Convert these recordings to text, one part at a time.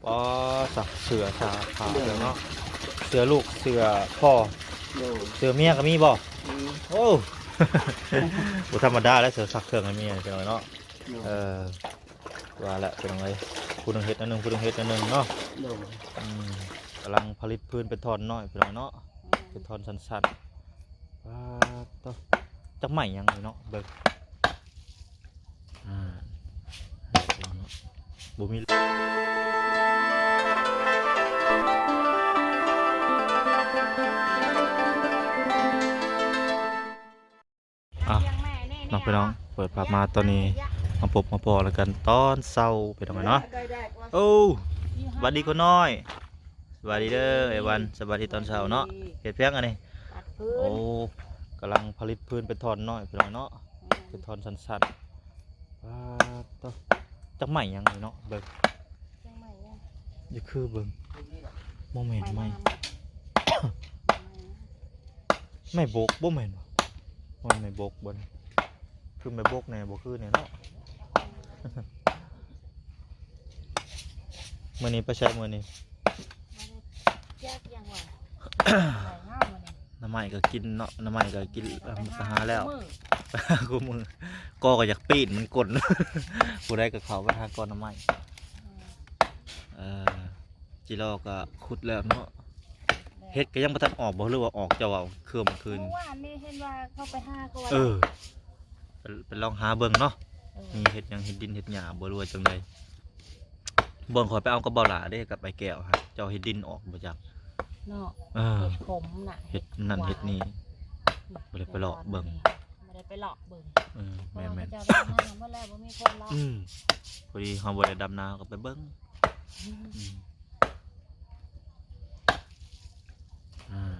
ອໍ ຊັກເສື້ອ ຊັກຜ້າ ໂດຍ ເນາະ ເສື້ອລູກ ເສື້ອພໍ່ ໂດຍ ເສື້ອເມຍກໍມີບໍ່? ມີ ໂອ້ ບໍ່ທຳມະດາແລ້ວ ເສື້ອຊັກເຄື່ອງໃຫ້ເມຍ ພີ່ນ້ອງເນາະ ໂດຍ ເອີ ວ່າແຫຼະ ພີ່ນ້ອງເອີຍ ຜູ້ໜຶ່ງເຮັດອັນໜຶ່ງ ຜູ້ໜຶ່ງເຮັດອັນໜຶ່ງເນາະ ໂດຍ ອືມ ກຳລັງຜະລິດພື້ນເປັນທ່ອນນ້ອຍ ພີ່ນ້ອງເນາະ ແມ່ນ ເປັນທ່ອນສັ້ນໆ ປາດໂທ້ ຈັກໄມ້ຫຍັງນີ້ເນາະ ເບິ່ງ ອ່າ ບໍ່ມີ ອ່ະ ເນາະ ພີ່ນ້ອງ ເປີດພາບມາຕອນນີ້ ມາພົບມາພໍ້ແລ້ວກັນຕອນເຊົ້າ ພີ່ນ້ອງເນາະ ໂອ້ ສະບາຍດີຄົນນ້ອຍ ສະບາຍດີເດີ ອ້າຍວັນ ສະບາຍດີຕອນເຊົ້າເນາະ ເຮັດຫຍັງອັນນີ້? ໂອ້ ກຳລັງຜະລິດພື້ນເປັນທ່ອນນ້ອຍ ພີ່ນ້ອງເນາະ ເປັນທ່ອນສັ້ນໆ ປາດໂທ້ ຈັກໄມ້ຫຍັງນີ້ເນາະ ເບິ່ງ ຈັກໄມ້ຫຍັງ? ຢ່າຄືເບິ່ງ ບໍ່ແມ່ນໄມ້ ໄມ້ ໄມ້ບົກບໍ່ແມ່ນບໍ່? ບໍ່ແມ່ນໄມ້ບົກບໍ່ນີ້? ຄືໄມ້ບົກແດ່ ບໍ່ຄືແດ່ເນາະ ມື້ນີ້ໄປໃສມື້ນີ້? ຈັກຫຍັງຫວາ ໜໍ່ໄມ້ກໍກິນເນາະ ໜໍ່ໄມ້ກໍກິນ ໄປຫາແລ້ວ ໄປຫາຄູ່ມື້ ກໍ ກໍຢາກປີນມັນກົ້ນ ຜູ້ໃດກໍເຂົ້າໄປຫາກໍໜໍ່ໄມ້ ເອີ ຈິລໍກໍຂຸດແລ້ວເນາະ ເຫັດກໍຍັງບໍ່ທັນອອກບໍ່ ຫຼືວ່າອອກ ເຈົ້າວ່າເຄືອມຄືນ ເມື່ອວານນີ້ເຫັນວ່າເຂົາໄປຫາກໍວ່າ ເອີ ໄປ ໄປລອງຫາເບິ່ງເນາະ ເອີ ມີເຫັດຫຍັງ ເຫັດດິນເຫັດຫຍ້າບໍ່ ຫຼືວ່າຈັ່ງໃດ? ບ່ອນຂ້ອຍໄປເອົາກັບເບົາຫຼ້າເດ້ ກັບໄອ້ແກ້ວຫັ້ນ ເຈົ້າເຫັດດິນອອກບໍ່ຈັກເນາະ ເອີ ເຫັດຂົມນະ ເຫັດນັ້ນເຫັດນີ້ ອືມ ບໍ່ໄດ້ໄປເລາະເບິ່ງ ບໍ່ໄດ້ໄປເລາະເບິ່ງ ເອີ ແມ່ນໆ ເຂົາເຈົ້າດຳນາໝົດແລ້ວ ບໍ່ມີຄົນເລາະ ອືມ ພໍດີເຮົາບໍ່ໄດ້ດຳນາ ເຮົາກໍໄປເບິ່ງ ອືມ ອືມ ອ່າ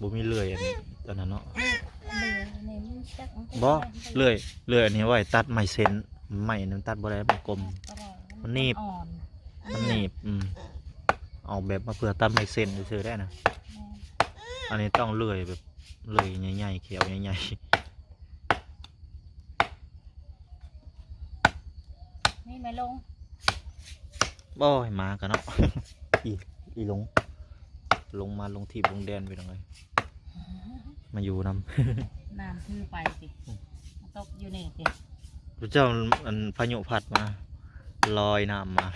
ບໍ່ມີເລື່ອຍອັນ ອັນນັ້ນເນາະ ເລື່ອຍອັນນີ້ມັນຈັກ ບໍ່ ເລື່ອຍ ເລື່ອຍອັນນີ້ໄວ້ຕັດໄມ້ເສັ້ນ ໄມ້ນັ້ນຕັດບໍ່ໄດ້ ມັນກົມ ມັນໜີບ ມັນໜີບ ອືມ ອອກແບບມາເພື່ອຕັດໄມ້ເສັ້ນຊື່ໆ ໄດ້ນະ ແມ່ນ ອັນນີ້ຕ້ອງເລື່ອຍແບບ ເລື່ອຍໃຫຍ່ໆ ແຂວໃຫຍ່ໆ ນີ້ແມ່ລົງ ໂອ້ຍ ໝາກັນເນາະ ອີ ອີຫຼົງ ລົງມາລົງທີບລົງແດນ ພີ່ນ້ອງເອີຍ ມາຢູ່ນຳ ນ້ຳຖືໄປຕິ ອືມ ມາຕົກຢູ່ນີ້ຕິ ພະເຈົ້າ ອັນພາຍຸພັດມາ ລອຍນ້ຳມາ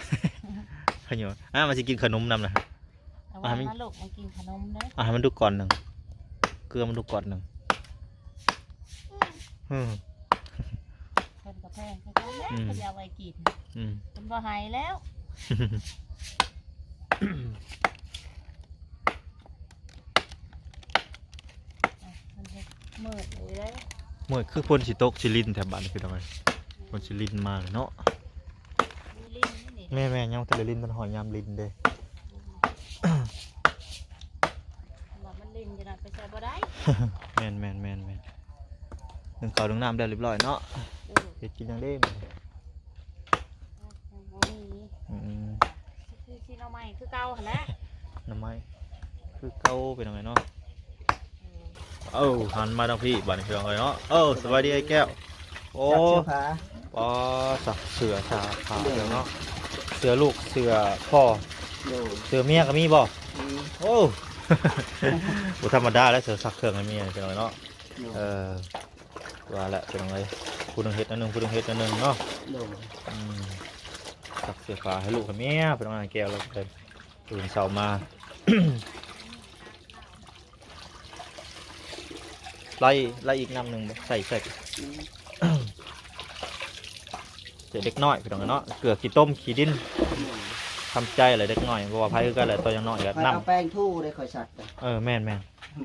ພາຍຸ ອ່າ ມາຊິກິນຂະໜົມນຳນະ ເອົາ ອ່າ ມັນ ມາລູກ ມາກິນຂະໜົມເດີ ອ່າ ໃຫ້ມັນດູກ່ອນໜຶ່ງ ເກືອມັນດູກ່ອນໜຶ່ງ ອືມ ເພິ່ນກໍແພງຄືກັນແຫຼະ ອືມ ເພິ່ນຢາກໄວ້ກິນ ອືມ ເພິ່ນບໍ່ໃຫ້ແລ້ວ ອ່ະ ມັນເຮັດມືດຢູ່ເດ້ ມືດຄືຝົນຊິຕົກຊິລິນແຖວບ້ານ ຄືທຳໄມ ຝົນຊິລິນມາເນາະ ມີລິນນີ້ ແມ່ນໆ ຍັງບໍ່ທັນໄດ້ລິນ ມັນຮອດຍາມລິນເດ້ ວ່າມັນຫຼິ້ນຢູ່ນະ ໄປໃສບໍ່ໄດ້ ແມ່ນໆໆໆ ໜຶ້ງເຂົ້າໜຶ້ງນ້ຳແລ້ວຮຽບຮ້ອຍເນາະ ເອີ ເຮັດກິນຫຍັງເດ້ມື້ນີ້ ບໍ່ມີ ອືມ ຊິ ຊິໜໍ່ໄມ້ຄືເກົ່າຫັ້ນແຫຼະ ໜໍ່ໄມ້ຄືເກົ່າ ພີ່ນ້ອງເອີຍເນາະ ເອີ ເອົາ ຫັນມາທາງພີ້ບາດນີ້ ພີ່ນ້ອງເອີຍເນາະ ເອີ ສະບາຍດີອ້າຍແກ້ວ ໂອ້ ຊັກເສື້ອຜ້າ ອໍ ຊັກເສື້ອຜ້າຜ້າ ໂດຍ ເນາະ ເສື້ອລູກ ເສື້ອພໍ່ ໂດຍ ເສື້ອເມຍກໍມີບໍ່? ມີ ໂອ້ ບໍ່ທຳມະດາແລ້ວ ເສື້ອຊັກເຄື່ອງໃຫ້ເມຍ ພີ່ນ້ອງເນາະ ໂດຍ ເອີ ວ່າແຫຼະ ພີ່ນ້ອງເອີຍ ຜູ້ໜຶ່ງເຮັດອັນໜຶ່ງ ຜູ້ໜຶ່ງເຮັດອັນໜຶ່ງເນາະ ໂດຍ ອືມ ຊັກເສື້ອຜ້າໃຫ້ລູກໃຫ້ເມຍ ພີ່ນ້ອງ ອ້າຍແກ້ວລາວກໍໄດ້ ຕື່ນເຊົ້າມາ ໄລ່ ໄລ່ອີກນ້ຳໜຶ່ງບໍ່? ໃສ່ ໃສ່ ອືມ ໃສ່ເດັກນ້ອຍ ພີ່ນ້ອງເນາະ ເກືອຂີ້ຕົມຂີ້ດິນ ອືມ ທຳໃຈແຫຼະເດັກນ້ອຍ ບໍ່ວ່າໃຜຄືກັນແຫຼະ ຕອນຍັງນ້ອຍກໍ ຂ້ອຍ ນ້ຳ ເອົາແປ້ງຖູເດ້ ຂ້ອຍສັກ ເອີ ແມ່ນໆ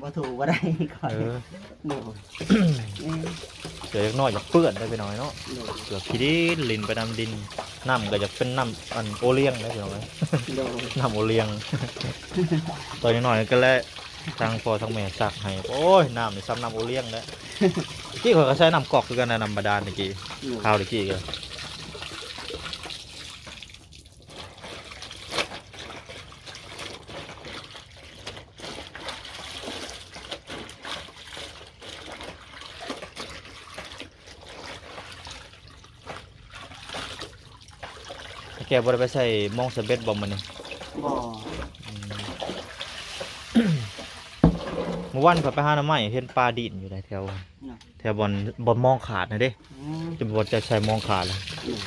ບໍ່ຖູບໍ່ໄດ້ຂ້ອຍ ເອີ ໂດຍ ອືມ ເສື້ອເດັກນ້ອຍຢາກເປື້ອນເດ້ ພີ່ນ້ອງເນາະ ໂດຍ ເກືອຂີ້ດິນ ຫຼິ້ນໄປນຳດິນ ນ້ຳກໍຢາກເປັນນ້ຳອັນໂອລຽງເດ້ ພີ່ນ້ອງເອີຍ ໂດຍ ນ້ຳໂອລຽງ ຕອນຍັງນ້ອຍກໍແລະ ທາງພໍ່ທາງແມ່ຊັກໃຫ້ ໂອ້ຍ ນ້ຳນີ້ສ່ຳນ້ຳໂອລຽງແຫຼະ ຕະກີ້ຂ້ອຍກໍໃຊ້ນ້ຳກອກຄືກັນນະ ນ້ຳບາດານຕະກີ້ ໂອ້ ຄາວຕະກີ້ກໍ ແກບໍ່ໄດ້ໄປໃສ່ມອງໃສ່ເບັດບໍ່ມື້ນີ້? ບໍ່. ອືມ ມື້ວານຂ້ອຍໄປຫາໜໍ່ໄມ້ ເຫັນປາດິ້ນຢູ່ໃດແຖວ ເນາະ ແຖວບ່ອນ ບ່ອນມອງຂາດຫັ້ນເດ້. ອືມ ຈະບ່ອນຈະໃສ່ມອງຂາດແລ້ວ. ອືມ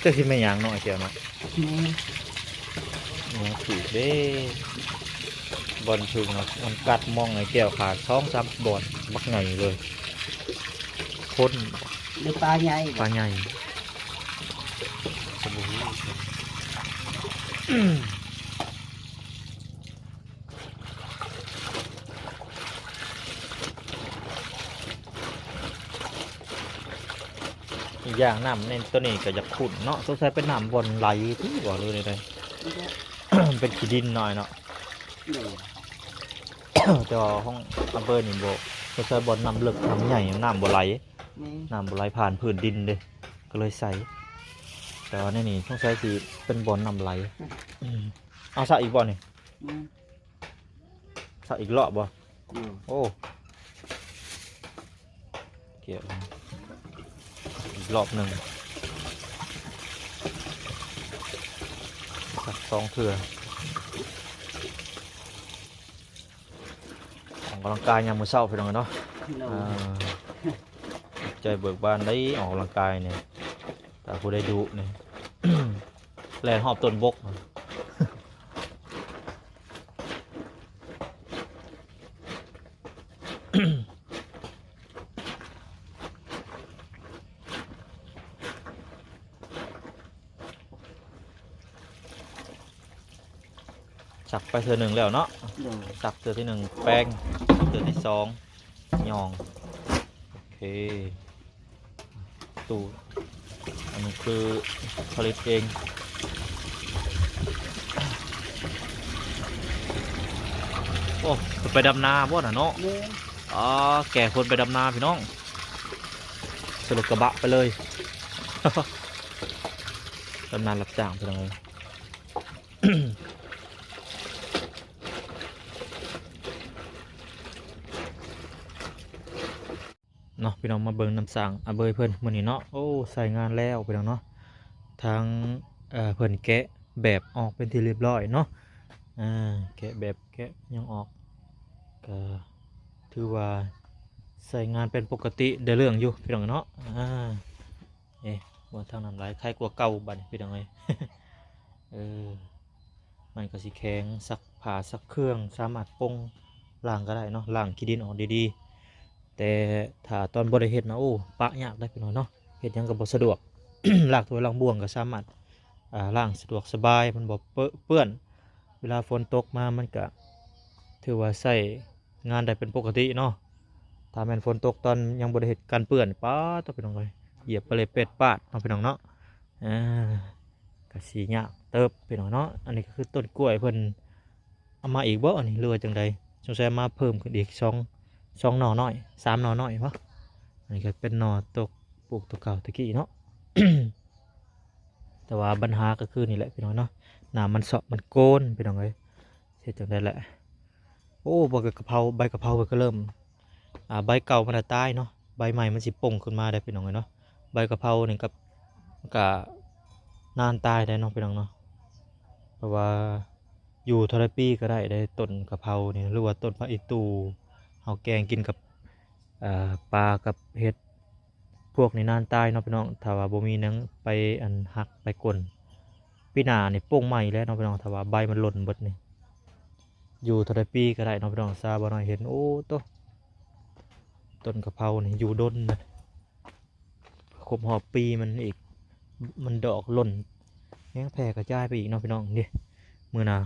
ຈັກຊິແມ່ນຫຍັງເນາະ ໄອ້ແກ້ວເນາະ. ແມ່ນ ໂອ້ ຖືກເດ້ ບ່ອນຖືກເນາະ ມັນກັດມອງໄອ້ແກ້ວຂາດສອງສາມບ່ອນ ບັກໃຫຍ່ເລີຍ. ຄົນ ຫຼືປາໃຫຍ່? ປາໃຫຍ່. ອີກຢ່າງນ້ຳໃນຕົວນີ້ກໍຢາກຂຸ້ນເນາະ ສົງໄສເປັນນ້ຳບ່ອນໄຫຼຕິບໍ່ ຫຼືໃດໆ ມັນເປັນຂີ້ດິນໜ້ອຍເນາະ. ໂດຍ ແຕ່ວ່າຂອງອຳເພີນີ້ບໍ່ ສົງໄສບ່ອນນ້ຳເລິກນ້ຳໃຫຍ່ ນ້ຳບໍ່ໄຫຼ. ແມ່ນ ນ້ຳບໍ່ໄຫຼຜ່ານພື້ນດິນເດ້ ກໍເລີຍໃສ. ແຕ່ວ່າໃນນີ້ສົງໄສຊິເປັນບ່ອນນ້ຳໄຫຼ. ອືມ ເອົາຊະອີກບໍ່ນີ້? ແມ່ນ ຊະອີກລອບບໍ່? ໂດຍ ໂອ້ ກຽວອີກລອບໜຶ່ງ ສັກສອງເທື່ອ ອອກກຳລັງກາຍຍາມມື້ເຊົ້າ ພີ່ນ້ອງເນາະ. ໂດຍ ອ່າ ໃຈເບີກບານໄດ້ອອກກຳລັງກາຍນີ້ ຖ້າຜູ້ໃດດຸນີ້ ແລ່ນຮອບຕົ້ນບົກ. ສັກໄປເທື່ອໜຶ່ງແລ້ວເນາະ. ໂດຍ ສັກເທື່ອທີໜຶ່ງແປງ ເທື່ອທີສອງຫຍ້ອງ. ໂອເຄ ຕູ້ ອັນນີ້ຄືຜະລິດເອງ. ໂອ້ ເພິ່ນໄປດຳນາບໍ່ນະເນາະ? ແມ່ນ ອໍ ແກ່ຄົນໄປດຳນາພີ່ນ້ອງ ໃສ່ລົດກະບະໄປເລີຍ. ດຳນາຮັບຈ້າງພີ່ນ້ອງເອີຍ. ເນາະ ພີ່ນ້ອງ ມາເບິ່ງນ້ຳສ້າງອາເບີຍເພິ່ນມື້ນີ້ເນາະ. ໂອ້ ໃຊ້ງານແລ້ວພີ່ນ້ອງເນາະ ທາງ ເອີ ເພິ່ນແກະແບບອອກເປັນທີ່ຮຽບຮ້ອຍເນາະ. ອາ ແກະແບບແກະຫຍັງອອກ ກໍຖືວ່າໃຊ້ງານເປັນປົກກະຕິໄດ້ເລື່ອງຢູ່ພີ່ນ້ອງເນາະ. ອາ ເອ ບໍ່ ທາງນ້ຳໄຫຼໄຄກວ່າເກົ່າບັດນີ້ພີ່ນ້ອງເອີຍ. ເອີ ມັນກໍຊິແຂງ ຊັກຜ້າຊັກເຄື່ອງ ສາມາດປົງລ້າງກໍໄດ້ເນາະ ລ້າງຂີ້ດິນອອກດີໆ. ແຕ່ຖ້າຕອນບໍ່ໄດ້ເຮັດນະ ໂອ້ ປະຍາກເດ້ພີ່ນ້ອງເນາະ ເຮັດຫຍັງກໍບໍ່ສະດວກ. ລ້າງຖ້ວຍລ້າງບ່ວງກໍສາມາດ ອາ ລ້າງສະດວກສະບາຍ ມັນບໍ່ເປິ ເປື້ອນ. ເວລາຝົນຕົກມາມັນກະຖືວ່າໃຊ້ງານໄດ້ເປັນປົກກະຕິເນາະ. ຖ້າແມ່ນຝົນຕົກຕອນຍັງບໍ່ໄດ້ເຮັດກັນເປື້ອນ ປາດໂທ້ ພີ່ນ້ອງເອີຍ ຢຽບໄປເລີຍເປັດປາດເນາະ ພີ່ນ້ອງເນາະ. ອາ ກະຊິຍາກເຕີບພີ່ນ້ອງເນາະ. ອັນນີ້ກໍຄືຕົ້ນກ້ວຍເພິ່ນເອົາມາອີກບໍ່ ອັນນີ້ ຫຼືວ່າຈັ່ງໃດ? ສົງໄສມາເພີ່ມຂຶ້ນອີກສອງ ສອງໜໍ່ນ້ອຍ ສາມໜໍ່ນ້ອຍບໍ? ອັນນີ້ກໍເປັນໜໍ່ຕົກ ປູກຕົວເກົ່າແຕ່ກີ້ເນາະ. ແຕ່ວ່າບັນຫາກໍຄືນີ້ແຫຼະພີ່ນ້ອງເນາະ ນ້ຳມັນຊອກມັນໂກນພີ່ນ້ອງເອີຍ. ເຮັດຈັ່ງໃດແຫຼະ? ໂອ້ ໃບກະເພົາ ໃບກະເພົາເພິ່ນກໍເລີ່ມ ອ່າ ໃບເກົ່າມັນນະຕາຍເນາະ ໃບໃໝ່ມັນຊິປົ່ງຂຶ້ນມາໄດ໋ພີ່ນ້ອງເອີຍເນາະ. ໃບກະເພົານີ້ກໍ ມັນກະນານຕາຍໄດ໋ເນາະ ພີ່ນ້ອງເນາະ. ເພາະວ່າຢູ່ເທົ່າໃດປີກໍໄດ້ໄດ໋ ຕົ້ນກະເພົານີ້ ຫຼືວ່າຕົ້ນຜັກອີ່ຕູ່ ເຮົາແກງກິນກັບ ເອີ ປາກັບເຫັດ ພວກນີ້ນານຕາຍເນາະພີ່ນ້ອງ ຖ້າວ່າບໍ່ມີຫຍັງໄປ ອັນ ຫັກໄປກົນ. ປີໜ້ານີ້ປົ່ງໃໝ່ແລ້ວເນາະພີ່ນ້ອງ ຖ້າວ່າໃບມັນຫຼົ່ນເບິດນີ້. ຢູ່ເທົ່າໃດປີກໍໄດ້ເນາະພີ່ນ້ອງ. ຊາບ່າວນ້ອຍເຫັນ ໂອ້ໂຕ ຕົ້ນກະເພົານີ້ຢູ່ດົນນະ ຄົບຮອບປີມັນອີກ ມັນດອກຫຼົ່ນ ແຮງແຜ່ກະຈາຍໄປອີກເນາະພີ່ນ້ອງ. ນີ້ ມື້ໜ້າ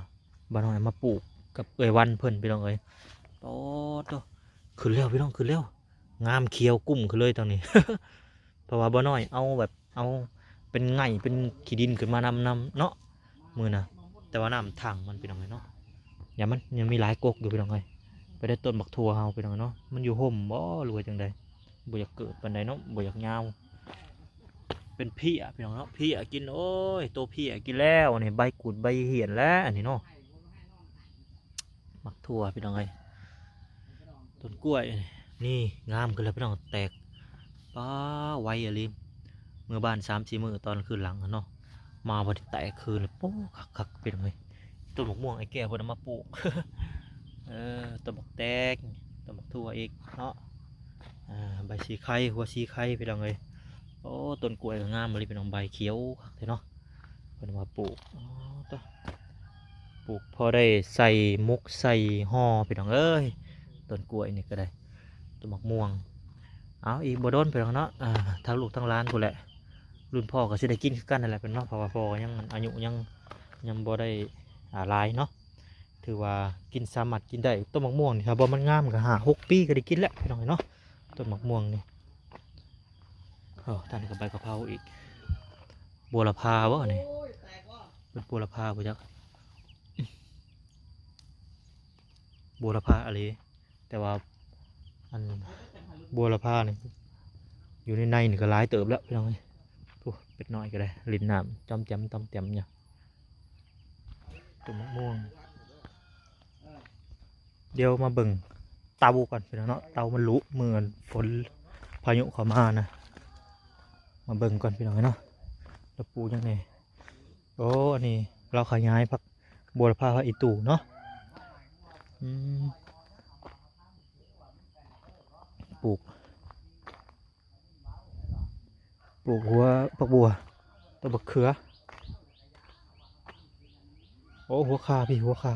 ບ່າວນ້ອຍມາປູກກັບເອື້ອຍວັນເພິ່ນພີ່ນ້ອງເອີຍ. ໂອ້ໂຕ ຂຶ້ນແລ້ວພີ່ນ້ອງ ຂຶ້ນແລ້ວ ງາມຂຽວກຸ້ມຂຶ້ນເລີຍຕອນນີ້. ເພາະວ່າບ່າວນ້ອຍເອົາແບບ ເອົາເປັນໄງ່ເປັນຂີ້ດິນຂຶ້ນມານຳ ນຳເນາະ ມື້ນະ. ແຕ່ວ່ານ້ຳຖັງມັນພີ່ນ້ອງເອີຍເນາະ. ຢ່າ ມັນຍັງມີຫຼາຍກົກຢູ່ພີ່ນ້ອງເອີຍ. ໄປໄດ້ຕົ້ນບັກຖົ່ວເຮົາພີ່ນ້ອງເນາະ ມັນຢູ່ຮົ່ມບໍ່ ຫຼືວ່າຈັ່ງໃດ? ບໍ່ຢາກເກີດປານໃດເນາະ ບໍ່ຢາກຍາວ. ເປັນເພຍພີ່ນ້ອງເນາະ ເພຍກິນ ໂອ້ຍ ໂຕເພຍກິນແລ້ວ ອັນນີ້ໃບກູດໃບຫ້ຽນແລ້ວ ອັນນີ້ເນາະ. ໝາກຖົ່ວພີ່ນ້ອງເອີຍ ຕົ້ນກ້ວຍ ນີ້ງາມຂຶ້ນແລ້ວພີ່ນ້ອງ ແຕກ ປ້າ ໄວອີ່ຫຼີ. ເມືອບ້ານສາມສີ່ມື້ຕອນຄືນຫຼັງຫັ້ນເນາະ ມາບໍ່ໄດ້ແຕກຄືນ ໂອ້ ຄັກໆ ພີ່ນ້ອງເອີຍ. ຕົ້ນໝາກມ່ວງອ້າຍແກ້ວເພິ່ນເອົາມາປູກ ເອີ ຕົ້ນໝາກແຕງ ຕົ້ນໝາກຖົ່ວອີກເນາະ. ອ່າ ໃບສີໄຄ ຫົວສີໄຄ ພີ່ນ້ອງເອີຍ. ໂອ້ ຕົ້ນກ້ວຍກໍງາມອີ່ຫຼີ ພີ່ນ້ອງ ໃບຂຽວຄັກແທ້ເນາະ. ເພິ່ນເອົາມາປູກ ອໍ ຕະ ປູກພໍໄດ້ໃສ່ໝົກໃສ່ຫໍ່ ພີ່ນ້ອງເອີຍ. ຕົ້ນກ້ວຍນີ້ກໍໄດ້ ຕົ້ນໝາກມ່ວງ. ເອົາ ອີກບໍ່ດົນ ພີ່ນ້ອງເນາະ ອ່າ ທັງລູກທັງຫຼານພຸ້ນແຫຼະ ລຸ້ນພໍ່ກໍຊິໄດ້ກິນຄືກັນນັ້ນແຫຼະ ພີ່ນ້ອງເນາະ ເພາະວ່າພໍ່ກໍຍັງ ອາຍຸຍັງ ຍັງບໍ່ໄດ້ ອ່າ ຫຼາຍເນາະ. ຖືວ່າກິນ ສາມາດກິນໄດ້. ຕົ້ນໝາກມ່ວງນີ້ ຖ້າບໍ່ມັນງາມກໍຫ້າຫົກປີກໍໄດ້ກິນແລ້ວ ພີ່ນ້ອງເນາະ ຕົ້ນໝາກມ່ວງນີ້. ໂອ້ ທາງນີ້ກໍໃບກະເພົາອີກ. ບົວລະພາບໍ່ນີ້? ເປັນບົວລະພາບໍ່ຈັກ ບົວລະພາອີ່ຫຼີ. ແຕ່ວ່າອັນບົວລະພານີ້ ຢູ່ໃນໃນນີ້ກໍຫຼາຍເຕີບແລ້ວ ພີ່ນ້ອງເອີຍ. ໂອ້ ເປັດນ້ອຍກໍໄດ້ຫຼິ້ນນ້ຳຈອມແຈ່ມຕອມແຈ່ມຢູ່. ຕົ້ນໝາກມ່ວງ. ດຽວມາເບິ່ງເຕົາກ່ອນ ພີ່ນ້ອງເນາະ. ເຕົາມັນຫຼຸມື້ຝົນພາຍຸເຂົ້າມານະ. ມາເບິ່ງກ່ອນ ພີ່ນ້ອງເນາະ ລາວປູກຫຍັງແດ່. ໂອ້ ອັນນີ້ລາວຂະຫຍາຍຜັກບົວລະພາ ຜັກອີ່ຕູເນາະ. ອືມ ປູກ ປູກຫົວຜັກບົວ ແລ້ວບັກເຂືອ. ໂອ້ ຫົວຂ່າ ພີ່ ຫົວຂ່າ.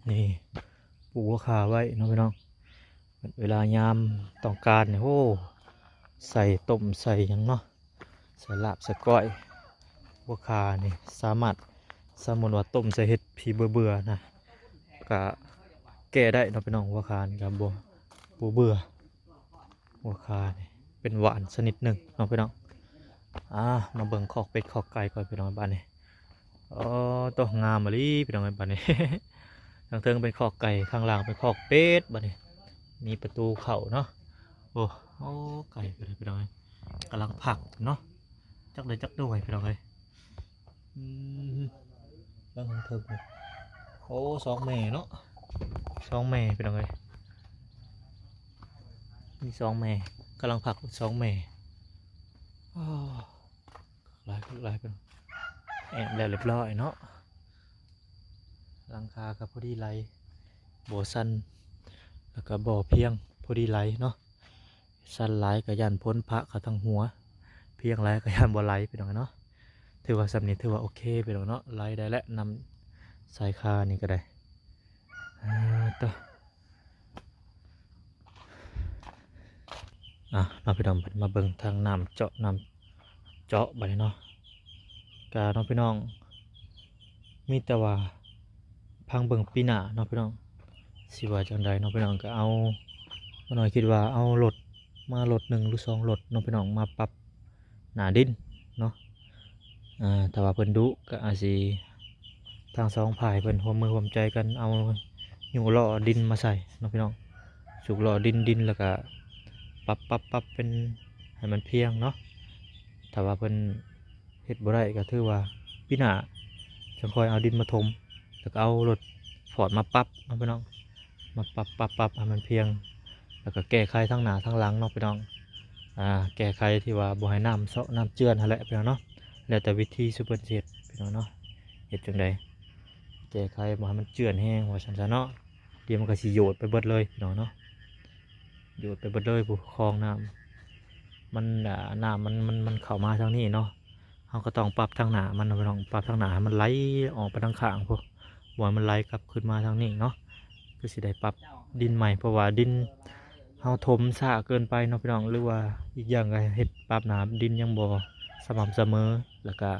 ນີ້ ປູກຫົວຂ່າໄວ້ເນາະ ພີ່ນ້ອງ. ເວລາຍາມຕ້ອງການນີ້ ໂອ້ ໃສ່ຕົ້ມໃສ່ຫຍັງເນາະ ໃສ່ລາບໃສ່ກ້ອຍ. ຫົວຂ່ານີ້ສາມາດ ສົມມຸດວ່າຕົ້ມໃສ່ເຫັດທີ່ເບື່ອໆນະ ກະແກ້ໄດ້ເນາະ ພີ່ນ້ອງ. ຫົວຂ່ານີ້ກະບໍ່ ບໍ່ເບື່ອ. ຫົວຂ່ານີ້ເປັນຫວານຊະນິດໜຶ່ງເນາະ ພີ່ນ້ອງ. ອ່າ ມາເບິ່ງຄອກເປັດຄອກໄກ່ກ່ອນ ພີ່ນ້ອງ ບາດນີ້. ໂອ້ ໂຕ ງາມອີ່ຫຼີ ພີ່ນ້ອງເອີຍ ບາດນີ້. ທາງເທິງເປັນຄອກໄກ່ ຂ້າງລ່າງເປັນຄອກເປັດ ບາດນີ້. ມີປະຕູເຂົ້າເນາະ. ໂອ້ ໂອ້ ໄກ່ກໍໄດ້ ພີ່ນ້ອງເອີຍ ກຳລັງຟັກເນາະ. ຈັກໄດ້ຈັກໜ່ວຍ ພີ່ນ້ອງເອີຍ. ອືມ ເບິ່ງເທິງ ໂອ້ ສອງແມ່ເນາະ ສອງແມ່ ພີ່ນ້ອງເອີຍ. ມີສອງແມ່ ກຳລັງຟັກສອງແມ່. ໂອ້ ຫຼາຍ ຫຼາຍ ເພິ່ນແອ້ມແລ້ວຮຽບຮ້ອຍເນາະ. ຫຼັງຄາກໍພໍດີໄຫຼ ບໍ່ສັ່ນ ແລ້ວກໍບໍ່ພຽງ ພໍດີໄຫຼເນາະ. ສັ່ນຫຼາຍກໍຢ້ານຝົນພະເຂົ້າທາງຫົວ ພຽງຫຼາຍກໍຢ້ານບໍ່ໄຫຼ ພີ່ນ້ອງເນາະ. ຖືວ່າສ່ຳນີ້ຖືວ່າໂອເຄ ພີ່ນ້ອງເນາະ ໄຫຼໄດ້ແລ້ວ ນ້ຳສາຍຄານີ້ກໍໄດ້. ອ່າ ໂຕ ອ່ະ ມາ ພີ່ນ້ອງ ມາເບິ່ງທາງນ້ຳເຈາະ ນ້ຳເຈາະບາດນີ້ເນາະ. ກະເນາະ ພີ່ນ້ອງ ມີແຕ່ວ່າຟັງເບິ່ງປີໜ້າເນາະ ພີ່ນ້ອງ ຊິວ່າຈັ່ງໃດເນາະ ພີ່ນ້ອງ. ກະເອົາ ນ້ອຍຄິດວ່າເອົາລົດມາລົດໜຶ່ງ ຫຼື ສອງລົດເນາະ ພີ່ນ້ອງ ມາປັບໜ້າດິນເນາະ. ອ່າ ຖ້າວ່າເພິ່ນດຸກໍອາດຊິ ທັງສອງຝ່າຍເພິ່ນຮ່ວມມືຮ່ວມໃຈກັນ ເອົາຍູ້ລໍ້ດິນມາໃສ່ເນາະ ພີ່ນ້ອງ. ສູບລໍ້ດິນ ດິນ ແລ້ວກະປັບ ປັບ ປັບເປັນໃຫ້ມັນພຽງເນາະ. ຖ້າວ່າເພິ່ນເຮັດບໍ່ໄດ້ກໍຖືວ່າປີໜ້າຈັ່ງຄ່ອຍເອົາດິນມາຖົມ ແລ້ວກໍເອົາລົດຟອດມາປັບເນາະ ພີ່ນ້ອງ. ມາປັບ ປັບ ປັບໃຫ້ມັນພຽງ ແລ້ວກໍແກ້ໄຂທັງໜ້າທັງຫຼັງເນາະ ພີ່ນ້ອງ. ອ່າ ແກ້ໄຂທີ່ວ່າບໍ່ໃຫ້ນ້ຳເຊາະນ້ຳເຈື່ອນຫັ້ນແຫຼະ ພີ່ນ້ອງເນາະ. ແລ້ວແຕ່ວິທີຊຸມເພິ່ນຊິເຮັດ ພີ່ນ້ອງເນາະ ເຮັດຈັ່ງໃດ ແກ້ໄຂບໍ່ໃຫ້ມັນເຈື່ອນແຮງ ວ່າຊັ້ນຊະເນາະ. ດຽວມັນກໍຊິໂຍດໄປເບິດເລີຍ ພີ່ນ້ອງເນາະ ໂຍດໄປເບິດເລີຍ ຜູ້ຄອງນ້ຳມັນ ອ່າ ນ້ຳມັນ ມັນ ມັນເຂົ້າມາທາງນີ້ເນາະ. ເຮົາກໍຕ້ອງປັບທາງໜ້າມັນເນາະ ພີ່ນ້ອງ ປັບທາງໜ້າໃຫ້ມັນໄຫຼອອກໄປທາງຂ້າງພຸ້ນ ບໍ່ໃຫ້ມັນໄຫຼກັບຄືນມາທາງນີ້ເນາະ. ຄືຊິໄດ້ປັບດິນໃໝ່ ເພາະວ່າດິນເຮົາຖົມຊ້າເກີນໄປເນາະ ພີ່ນ້ອງ. ຫຼືວ່າອີກຢ່າງກໍເຮັດປັບໜ້າດິນຍັງບໍ່ສະໝ່ຳສະເໝີ ແລ້ວກໍ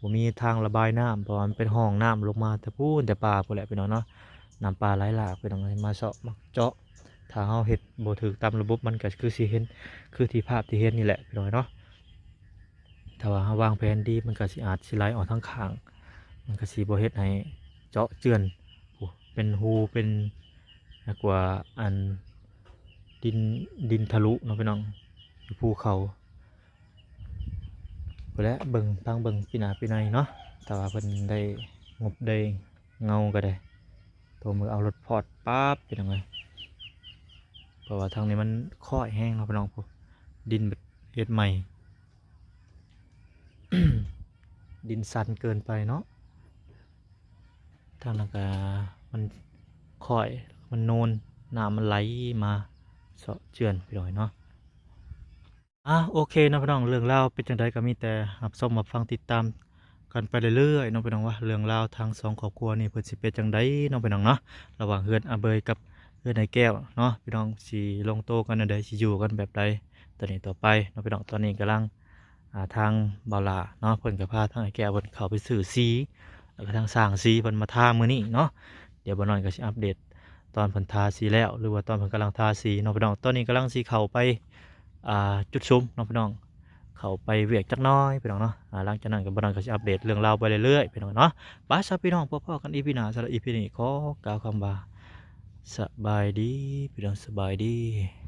ບໍ່ມີທາງລະບາຍນ້ຳ ເພາະວ່າມັນເປັນຮ່ອງນ້ຳລົງມາແຕ່ພຸ້ນ ແຕ່ປ່າພຸ້ນແຫຼະ ພີ່ນ້ອງເນາະ. ນ້ຳປ່າໄຫຼຫຼາກ ພີ່ນ້ອງເອີຍ ມາເຊາະມາເຈາະ ຖ້າເຮົາເຮັດບໍ່ຖືກຕາມລະບົບ ມັນກໍຄືຊິເຫັນ ຄືທີ່ພາບທີ່ເຫັນນີ້ແຫຼະ ພີ່ນ້ອງເນາະ. ຖ້າວ່າເຮົາວາງແຜນດີ ມັນກໍຊິອາດຊິໄຫຼອອກທາງຂ້າງ ມັນກໍຊິບໍ່ເຮັດໃຫ້ເຈາະເຈື່ອນ ໂອ້ ເປັນຮູ ເປັນ ກວ່າອັນ ດິນ ດິນທະລຸເນາະ ພີ່ນ້ອງ ຢູ່ພູເຂົາ. ພຸ້ນແຫຼະ ເບິ່ງ ຟັງເບິ່ງປີໜ້າປີໃນເນາະ ຖ້າວ່າເພິ່ນໄດ້ງົບໄດ້ເງົາກໍໄດ້ ໂຕມືເອົາລົດຟອດປັບ ພີ່ນ້ອງເອີຍ. ເພາະວ່າທາງນີ້ມັນຄ້ອຍແຮງເນາະ ພີ່ນ້ອງ ຜູ້ ດິນແບບເຮັດໃໝ່ ດິນຊັນເກີນໄປເນາະ ທາງນັ້ນກະມັນຄ້ອຍ ມັນໂນນ ນ້ຳມັນໄຫຼມາເຊາະເຈື່ອນ ພີ່ນ້ອງເນາະ. ອ່າ ໂອເຄເນາະພີ່ນ້ອງ ເລື່ອງລາວເປັນຈັ່ງໃດກໍມີແຕ່ຮັບຊົມຮັບຟັງ ຕິດຕາມກັນໄປເລື້ອຍໆເນາະພີ່ນ້ອງ ວ່າເລື່ອງລາວທາງສອງຄອບຄົວນີ້ເພິ່ນຊິເປັນຈັ່ງໃດເນາະພີ່ນ້ອງເນາະ ລະຫວ່າງເຮືອນອາເບີຍກັບເຮືອນອ້າຍແກ້ວເນາະພີ່ນ້ອງ ຊິລົງໂຕກັນແນວໃດ ຊິຢູ່ກັນແບບໃດ ຕອນນີ້ຕໍ່ໄປເນາະພີ່ນ້ອງ. ຕອນນີ້ກຳລັງ ອ່າ ທາງບ່າວຫຼ້າເນາະ ເພິ່ນກໍພາທາງອ້າຍແກ້ວເພິ່ນເຂົ້າໄປຊື້ສີ ແລ້ວກໍທາງຊ່າງສີເພິ່ນມາທາມື້ນີ້ເນາະ. ດຽວບ່າວນ້ອຍກໍຊິອັບເດດຕອນເພິ່ນທາສີແລ້ວ ຫຼືວ່າຕອນເພິ່ນກຳລັງທາສີເນາະພີ່ນ້ອງ. ຕອນນີ້ກຳລັງຊິເຂົ້າໄປ ອ່າ ຈຸດສຸມເນາະພີ່ນ້ອງ ເຂົ້າໄປວຽກຈັກໜ້ອຍພີ່ນ້ອງເນາະ. ອ່າ ຫຼັງຈາກນັ້ນກໍບ່າວນ້ອຍກໍຊິອັບເດດເລື່ອງລາວໄປເລື້ອຍໆ ພີ່ນ້ອງເນາະ. ໄປຊະພີ່ນ້ອງ ພົບພໍ້ກັນອີພີໜ້າ ສຳລັບອີພີນີ້ຂໍກ່າວຄຳວ່າ ສະບາຍດີພີ່ນ້ອງ ສະບາຍດີ.